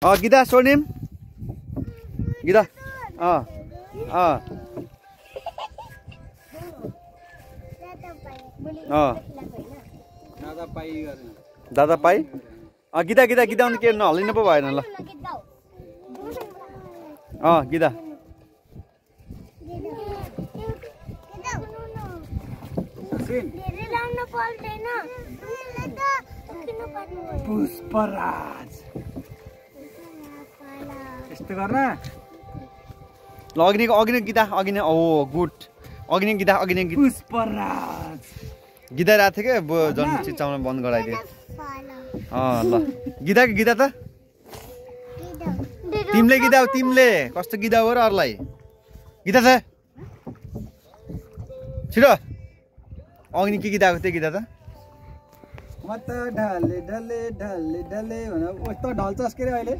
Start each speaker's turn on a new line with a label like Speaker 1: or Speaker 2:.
Speaker 1: गीता स्वर्णिम गीता दादा पाई गीता गीता गीता के नहल्लिनु पो भएन ल गीता
Speaker 2: पुष्पराज यस्तो गर्न
Speaker 1: ल अग्नि गीता अग्नि ओ गुड अग्नि गीता
Speaker 2: पुष्पराज
Speaker 1: गीता राखेको थियो क्या जन चिचाउन बन्द गराइदियो ल गीता गीता त तिमीले कस्तो गीता हो र अरूलाई गीता छ छिटो अग्नि के गीताको त्यो गीता त
Speaker 2: म त ढले ढले ढले ढले भनेर कस्तो ढल्छस् के रे अहिले